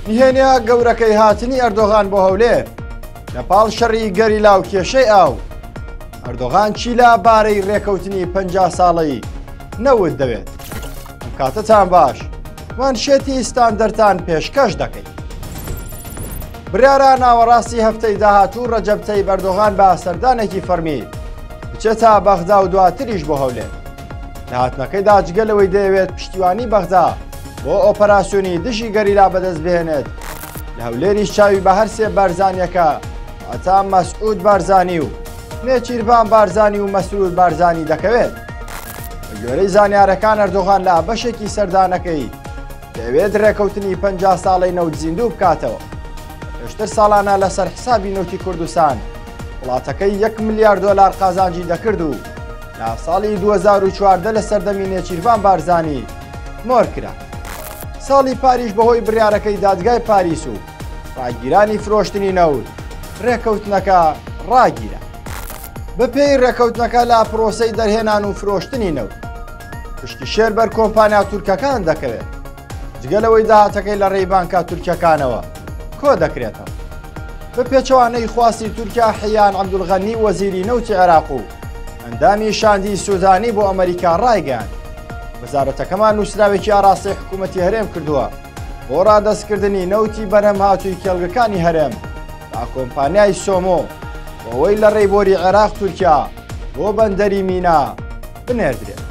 نهێنیە گەورەکەی هاتنی ئەردۆغان بۆ هەولێر لە پاڵ شەڕی گەریلا و کێشەی ئاو، ئەردۆغان چی لە بارەی رێکەوتنی 50 ساڵەی نەوت دەوێت؟ ئەم کاتەتان باش، مانشێتی ستاندەرتان پێشکەش دەکەین. بڕیارە ناوەڕاستی هەفتەی داهاتوو ڕەجەب تەیب ئەردۆغان بە سەردانێکی فەرمی بچێتە بەغدا و دواتریش بۆ هەولێر. لە هاتنەکەیدا جگە لەوەی دەیەوێت پشتیوانی بەغدا بۆ ئۆپەراسیۆنی دژی گەریلا بەدەست بهێنێت، لە هەولێریش چاوی بە هەرسێ بارزانیەکە واتا مەسعود بارزانی و نێچیرڤان بارزانی و مەسرور بارزانی دەکەوێت. بە گوێرەی زانیارەکان ئەردۆغان لە بەشێکی سەردانەکەی دەیەوێت رێکەوتنی 50 ساڵەی نەوت زیندوو بکاتەوە. پێشتر ساڵانە لەسەر حسابی نەوتی کوردستان وڵاتەکەی 1 ملیار دۆلار قازانجی دەکرد و لە ساڵی 2014 لە سەردەمی نێچیرڤان بارزانی مۆر کرا. ساڵی پاریش بەهۆی بڕیارەکەی دادگای پاریس و ڕاگیرانی فرۆشتنی نەوت ڕێکەوتنەکە ڕاگیرا. بەپێی ڕێکەوتنەکە لە پرۆسەی دەرهێنان و فرۆشتنی نەوت پشکی شێر بەر کۆمپانیا تورکەکان دەکەوێت، جگە لەوەی داهاتەکەی لە ڕێی بانکە تورکیەکانەوە کۆ دەکرێتەوە. بە پێچەوانەی خواستی تورکیا حیان عەبدولغەنی وەزیری نەوتی عێراق و ئەندامی شاندی سودانی بۆ ئەمریکا ڕایگەیاند وەزارەتەکەمان نووسراوێکی ئاراستەی حکوومەتی هەرێم کردووە بۆ ڕادەستکردنی نەوتی بەرهەمهاتووی کێڵگەکانی هەرێم تا کۆمپانیای سۆمۆ بۆ ئەوەی لە ڕێی بۆری عێراق تورکیا بۆ بەندەری مینا بنێردرێت.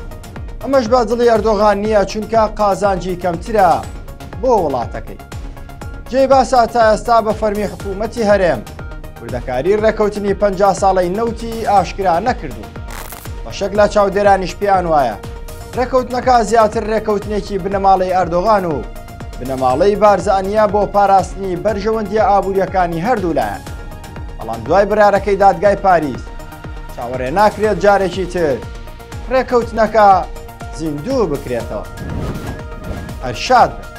ئەمەش بە دڵی ئەردۆغان نییە چونکە قازانجی کەمترە بۆ وڵاتەکەی. جێی باسە تا ئێستا بە فەرمی حکوومەتی هەرێم وردەکاری ڕێکەوتنی 50 ساڵەی نەوتی ئاشکرا نەکردووە. بەشێک لە چاودێرانیش پێیان وایە ڕێکەوتنەکە زیاتر ڕێکەوتنێکی بنەماڵەی ئەردۆغان و بنەماڵەی بارزانیە بۆ پاراستنی بەرژەوەندیە ئابووریەکانی هەردوو لایەن. بەڵام دوای بڕیارەکەی دادگای پاریس چاوەڕێ ناکرێت جارێکی تر ڕێکەوتنەکە زیندوو بکرێتەوە. هەر شاد بن.